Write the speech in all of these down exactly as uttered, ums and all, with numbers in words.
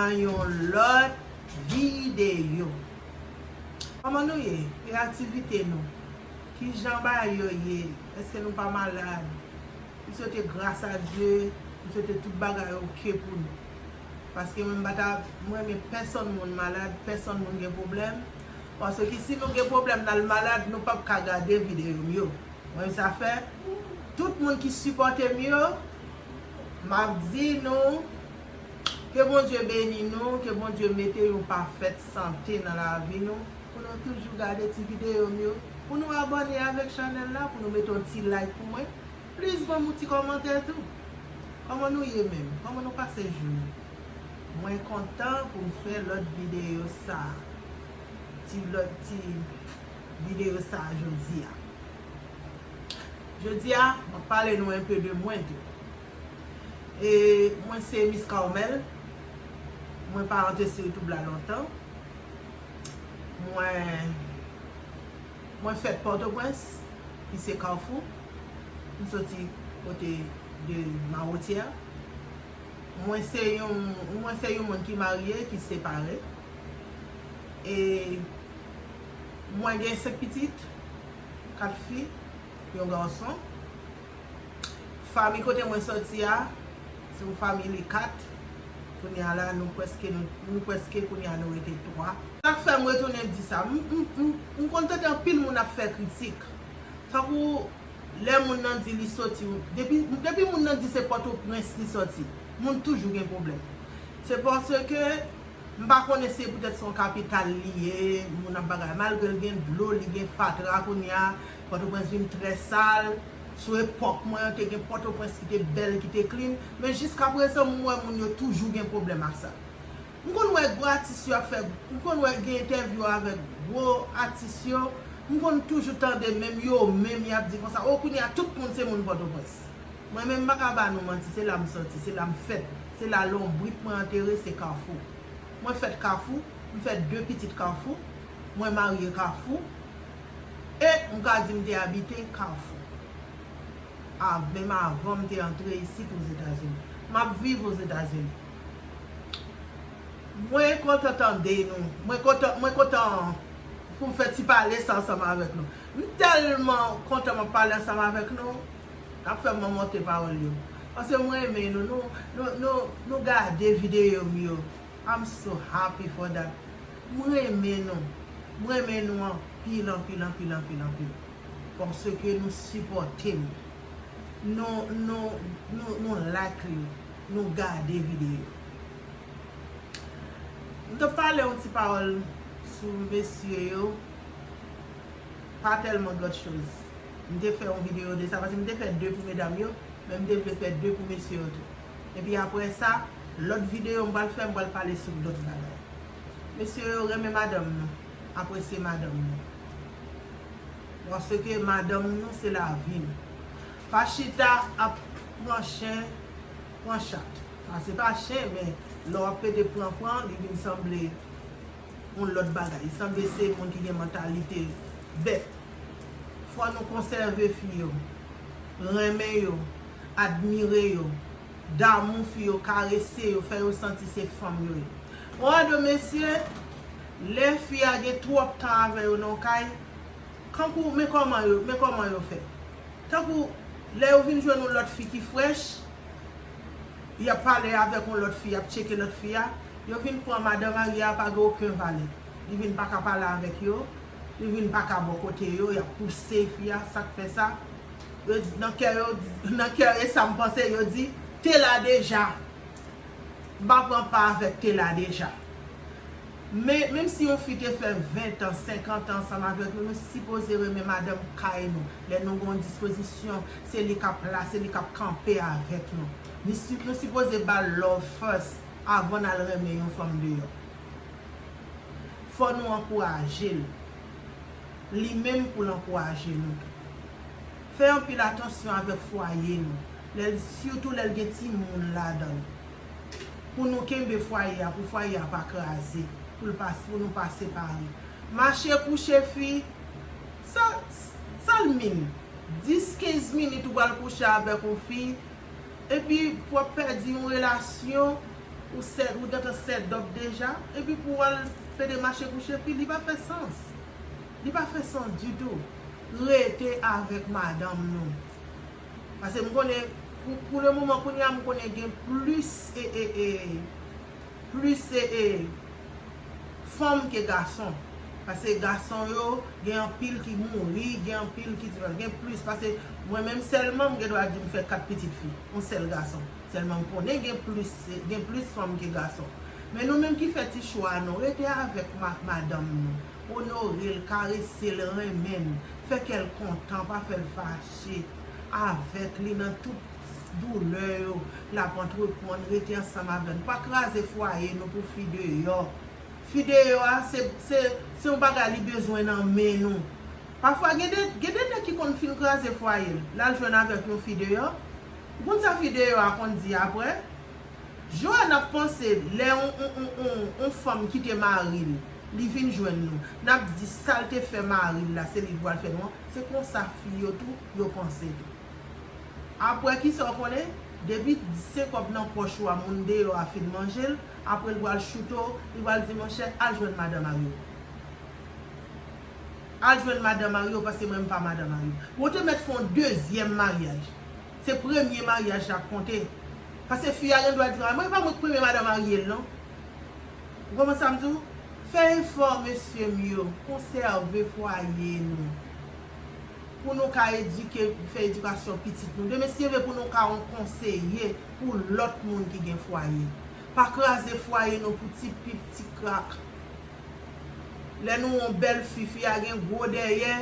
Nan yon lòt videyo. Kòman nou ye? E aktivite nou? Kijan bagay yo ye? Èske nou pa malad? M swete gras a Dye, m swete tout bagay oke pou nou. Paske mwen m pa ta, mwen renmen pèsonn moun malad, pèsonn moun gen pwoblèm. Paske si nou gen pwoblèm, n al malad, nou p ap ka gade videyo m yo. Mwen sa fè, tout moun ki sipòte m yo, m ap di nou, ke Bondye beni nou, ke Bondye mete yon pafèt sante nan lavi nou, pou nou toujou gade ti videyo m yo, pou nou abòne avèk chanèl la, pou nou mete yon ti like pou mwen. Plis ban m yon ti kòmantè tou. Kòman nou ye menm? Kòman nou pase jou nou? Mwen kontan pou m fè lòt videyo sa. Ti lòt ti videyo sa jodi a. Jodi a, m ap pale nou enpe de mwen tou. E mwen se Miss Carmel. Mwen pa antre sou YouTube la lontan. Mwen, mwen fèt Pòtoprens, ki se Kafou. M soti kote de Mawotyè. Mwen se yon, mwen se yon moun ki marye, ki separe. E mwen gen senk pitit, kat fi, yon gason. Fanmi kote mwen soti a, se yon fanmi li kat. Kounye a la, nou prèske, nou, nou prèske kounye a nou rete twa. Sa k fè m retounen di sa, m, m, m, m konn tande anpil moun ap fè kritik. Tankou lè moun nan di li soti, depi, depi moun nan di se Pòtoprens li soti, moun toujou gen pwoblèm. Se paske m pa konnen se poutèt se yon kapital li ye, moun ap bagay, malgre l gen dlo, li gen fatra kounye a, Pòtoprens vin trè sal. Sou epòk mwen, te gen Pòtoprens ki te bèl, ki te clean, men jiskaprezan, m wè moun yo toujou gen pwoblèm ak sa. M konn wè gwo atis yo ap fè, m konn wè gen entèvyou avèk gwo atis yo, m konn toujou tande menm yo menm y ap di konsa, o, kounye a tout moun se moun Pòtoprens. Mwen menm m pa ka ba nou manti, se la m soti, se la m fèt, se la lonbrit mwen antere, se Kafou. Mwen fèt Kafou, m fè de pitit Kafou, mwen marye Kafou, e m ka di m te abite Kafou. A, menm avan m te antre isit Ozetazini. M ap viv Ozetazini. Mwen kontan tande nou. Mwen kontan, mwen kontan pou m fè ti pale sa ansanm avèk nou. M tèlman kontan m ap pale ansanm avèk nou. N ap fè m monte pawòl yo. Paske mwen renmen nou. Nou, nou, nou, nou gade videyo m yo. I'm so happy for that. Mwen renmen nou. Mwen renmen nou anpil, anpil, anpil, anpil, anpil. Paske nou sipòte m. Nou, nou, nou, nou like li. Nou gade videyo. M te pale yon ti pawòl sou mesye yo. Pa tèlman grann choz. M te fè yon videyo de sa, paske m te fè de pou medam yo, men m te vle fè de pou mesye yo tou. Epi apre sa, lòt videyo m pral fè, m pral pale sou lòt bagay. Mesye yo, renmen madanm nou, apresye madanm nou. Paske madanm nou se lavi nou. Pa chita ap pran chen, pran chat. Sa se pa chen, men lè w ap pede pran pran, li vin sanble yon lòt bagay. Li sanble se moun ki gen mantalite bèt. Fò nou konsève fi yo, renmen yo, admire yo, damou fi yo, karese yo, fè yo santi se fanm yo ye. Ou wè de mesye, lè fi a gen twòp tan avè yo nan yon kay, kankou, men kòman yo, men kòman yo fè. Tankou, lè yo vin jwenn yon lòt fi ki frèch, y ap pale avèk yon lòt fi, y ap tcheke lòt fi a, yo vin pran madan marye a pa gen okenn valè. Li vin pa ka pale avèk yo, li vin pa ka bò kote yo, y ap pouse fi a, sa k fè sa? Yo di, nan kè yo, nan kè e sa m panse, yo di, te la deja. M pa pran pa avèk te la deja. Men, menm si yon fi te fè ven tan, senkant an ansanm avèk nou, nou sipoze renmen madanm kay nou. Lè nou gen yon dispozisyon, se li k ap la, se li k ap kanpe avèk nou. Nou si-, nou sipoze ba l love first avan n al renmen yon fanm deyò. Fò nou ankouraje l. Li menm pou l ankouraje nou tou. Fè anpil atansyon avèk fwaye nou, lè l, sitou lè l gen timoun ladan l. Pou nou kenbe fwaye a, pou fwaye a pa kraze, pou l pa, pou nou pa separe. Mache kouche fi, sa, sa l min. Dis, kenz minit ou pral kouche avèk yon fi, epi pou w ap pèdi yon relasyon, Ou sèt, ou gentan sèdòp deja, epi pou w al pede mache kouche pi, li pa fè sans. Li pa fè sans ditou. Rete avèk madanm nou. Paske m konnen, pou, pou le moman kounye a, m konnen gen plis, e, e, e, plis, e, e, fanm ke gason. Paske gason yo, gen anpil ki mouri, gen anpil ki, gen plis. Paske mwen menm sèlman, m gen dwa di m fè kat pitit fi, yon sèl gason. Sèlman m konnen gen plis, gen plis fanm ke gason. Men nou menm ki fè ti chwa a, nou rete avèk ma-, madanm nou. Onore l, karese l, renmen l, fè kè l kontan, pa fè l fache. Avèk li nan tout doulè yo, l ap antreprann, rete ansanm avè n. Pa kraze fwaye nou pou fi deyò. Fi deyò a, se, se, se yon bagay li bezwen nan men nou. Pafwa, gen de, gen de nèg ki konn fin kraze fwaye l, l al jwenn avèk yon fi deyò. Ou konn sa fi deyò a konn di apre? Joanne ap panse lè on, on, on, on, on fanm kite mari l, li vin jwenn nou, n ap di sa l te fè mari l la, se li l pral fè nou an. Se konsa fi yo tou, yo panse tou. Apre kisa w konnen? Depi se kòb nan pòch ou a, moun deyò a fin manje l, apre l pral choute w, li pral di, monchè, al jwenn madan mari w. Al jwenn madan mari w, paske mwen m pa madan mari w. Bon, w te mèt fè yon dezyèm maryaj. Se premye maryaj la k konte. Paske fi a gen dwa di, a, mwen pa mwen k premye madan marye l, non. Ou konprann sa m di w? Fè efò, mesye m yo, konsève fwaye nou. Pou nou ka edike, fè edikasyon pitit nou. Demen, si Dye vle, pou nou ka yon konseye pou lòt moun ki gen fwaye. Pa kraze fwaye nou pou ti pip, ti krak. Lè nou yon bèl fi, fi a gen gwo dèyè,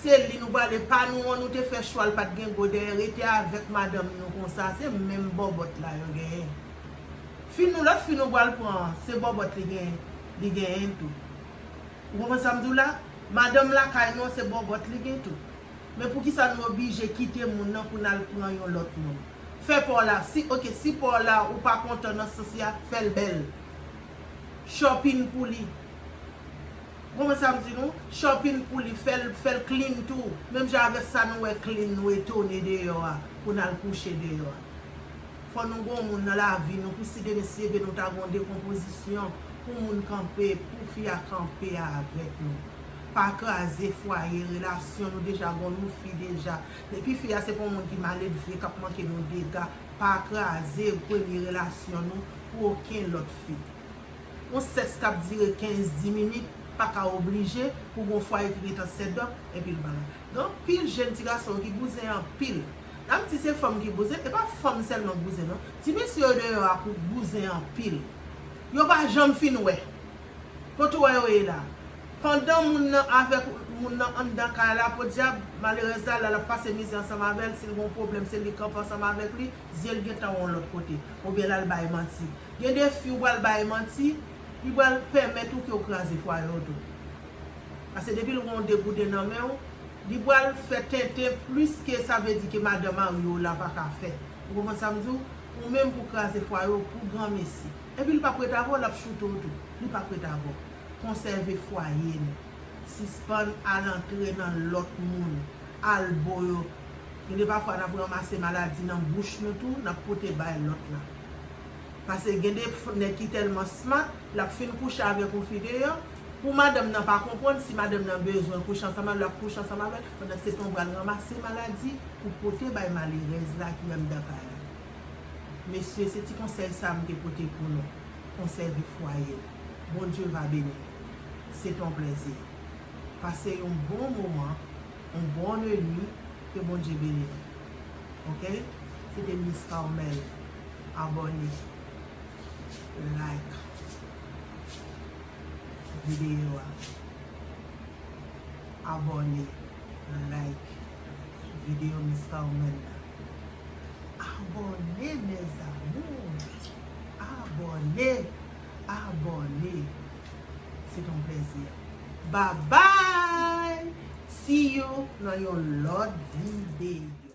se li nou prale, pa nou an, nou te fè chwa l pa t gen gwo dèyè, rete avèk madanm nou konsa, se menm bòbòt la yo genyen. Fi nou, lòt fi nou pral pran an, se bòbòt li gen, li genyen tou. Ou konprann sa m di w la? Madanm lakay nou an, se bòbòt li gen tou. Men poukisa nou oblije kite moun nan pou n al pran yon lòt moun? Fè pa w la, si, oke, si pa w la, ou pa kontan nan sans li a, fè l bèl. Shopping pou li. Ou konprann sa m di nou? Shopping pou li, fè l, fè l clean tou. Menm jan avèk sa nou wè clean, nou etone deyò a, pou n al kouche deyò a. Fò nou gon moun nan lavi nou, pou si demen si Dye vle nou ta gon dekonpozisyon, pou moun kanpe, pou fi a kanpe avèk nou. Pa kraze fwaye, relasyon nou deja gon yon fi deja. Depi fi a se pa yon moun ki maledve, k ap manke nou dega, pa kraze premye relasyon nou pou okenn lòt fi. Yon sèks k ap dire kenz, dis minit pa ka oblije pou gon fwaye ki gentan sèdòp, epi l pa la. Gen anpil jèn ti gason ki bouzen anpil. Lè m di se fanm ki bouzen, e pa fanm sèlman k bouzen non. Ti mesye yo deyò a kou bouzen anpil. Yo pa janm fin wè. Kote w wè yo ye la? Pandan moun nan avèk moun nan anndan kay la, podyab, malerèz la, lè l ap pase mizè ansanm avè l, si l gon pwoblèm, se li k kanpe ansanm avèk li, zye l gentan yon lòt kote. Oubyen l al bay manti. Gen de fi ou pral bay manti, li pral pèmèt ou ke w kraze fwaye w tou. Paske depi l wè yon degouden nan men w, li pral fè tenten plis ke sa vle di ke madan mari w la pa ka fè. Ou konprann sa m di w? Ou menm pou kraze fwaye w pou granmesi. Epi l p ap ret avè w, l ap choute w tou. Li p ap ret avè w. Konsève fwaye nou. Sispann al antre nan lòt moun. Al bo yo. Gen de pafwa n ap ranmase maladi nan bouch nou tou, n ap pote bay lòt la. Paske gen de f-, nèg ki tèlman smart, l ap fin kouche avèk yon fi deyò. Pou madanm nan pa konprann, si madanm nan bezwen kouche ansanm avè l, l ap kouche ansanm avè l, pandan se tan w pral ranmase maladi pou pote bay malerèz la ki anndan kay la. Mesye, se ti konsèy sa m te pote pou nou. Konsève fwaye nou. Bondye va beni nou. Se ton plèzi. Pase yon bon moman, yon bonne nuit, ke Bondye beni nou. Oke? Se te Miss Carmel. Abòne. Like videyo a. Abòne. Like videyo Miss Carmel la. Abòne, mes amours. Abòne. Abòne. Se ton plèzi. Bye bye. See you nan yon lòt videyo.